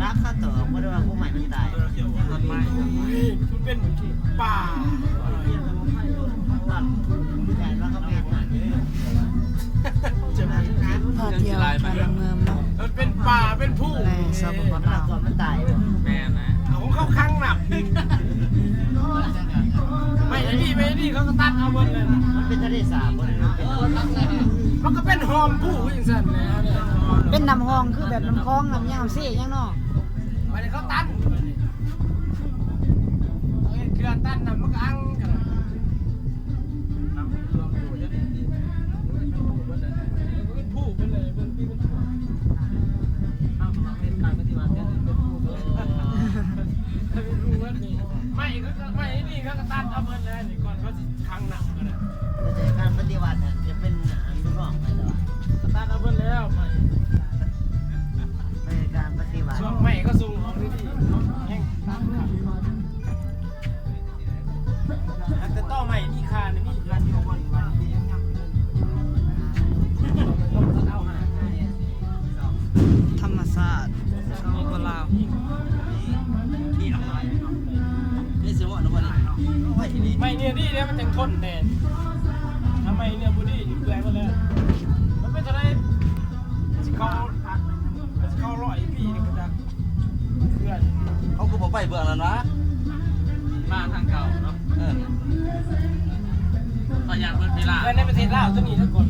ຕັດຄາຕົວ ບໍ່ໄດ້ວ່າຜູ້ໃໝ່ມັນຕາຍ. ມັນເປັນປ່າ ແມ່ນວ່າເຂົາເປັນ ພາທ່ຽວທ່ານເມືອງເນາະ ມັນເປັນປ່າເປັນພູ ແລະ ສປປ ລາວ ມັນຕາຍ ແມ່ນນະ ເອົາຂອງເຂົາຂັງນຳ ໄມ້ນີ້ ໄມ້ນີ້ເຂົາກໍຕັດເອົາເບິດເລີຍ ມັນເປັນທະເລສາບບໍ່ໄດ້ເນາະ ມັນກໍເປັນຮ່ອມພູຈັ່ງຊັ້ນແຫຼະ ເປັນນ້ຳຮ່ອງ ຄືແບບນ້ຳຂອງ ນ້ຳຫຍັງ ນ້ຳເຊຫຍັງເນາະ ບາດນີ້ເຂົາຕັນ ເອົາເຮັດເຂື່ອນຕັນນ້ຳມັນກໍອັ່ງກັນ ນ້ຳເຂື່ອນພູຈະໄດ້ກິນ ເປັນພູເບິດເລີຍ ເປັນພູເບິດເລີຍ ເບິ່ງທີ່ມັນຖ້ວມ ເຮົາກໍມາເຮັດການປະຕິບັດ ເປັນພູເບິດເລີຍ ເປັນພູເບິດນີ້ ໄມ້ກໍ ໄມ້ນີ້ເຂົາກໍຕັດເອົາເບິດແລ້ວນີ້ ກ່ອນເຂົາຊິຂັງນ້ຳກໍໄດ້ ແຕ່ການປະຕິວັດຫັ້ນຈະເປັນອັນລູກນ້ອງໄປແລ້ວ ກໍຕັດເອົາເບິດແລ້ວໄມ້ ໃນການປະຕິວັດ ຊ່ວງໄມ້ກໍສົ່ງອອກດີໆ ແຮງຕັດຂາດ ແຕ່ຕໍໄມ້ມີຄ່ານີ້ ມີເຮືອນຢູ່ບ່ອນ ທຳມະຊາດ ສປປ ລາວ ໄມ້ເນື້ອດີແລ້ວມັນຈັ່ງທົນແດດ ຖ້າໄມ້ເນື້ອບໍ່ດີນີ້ເປື່ອຍໝົດແລ້ວ ມັນເປັນເທົ່າໃດ ຊິເຂົ້າ ຊິເຂົ້າຮ້ອຍປີນີ້ບໍ່ຈັກ ເຂື່ອນ ເຂົາຄືບໍ່ໄປເບື້ອງນັ້ນຫວາ ມາທາງເກົ່າເນາະ ເອີ ເຂົາຢ້ານເບິດເວລາ ແຕ່ໃນປະເທດລາວຕົວນີ້ນະກ່ອນ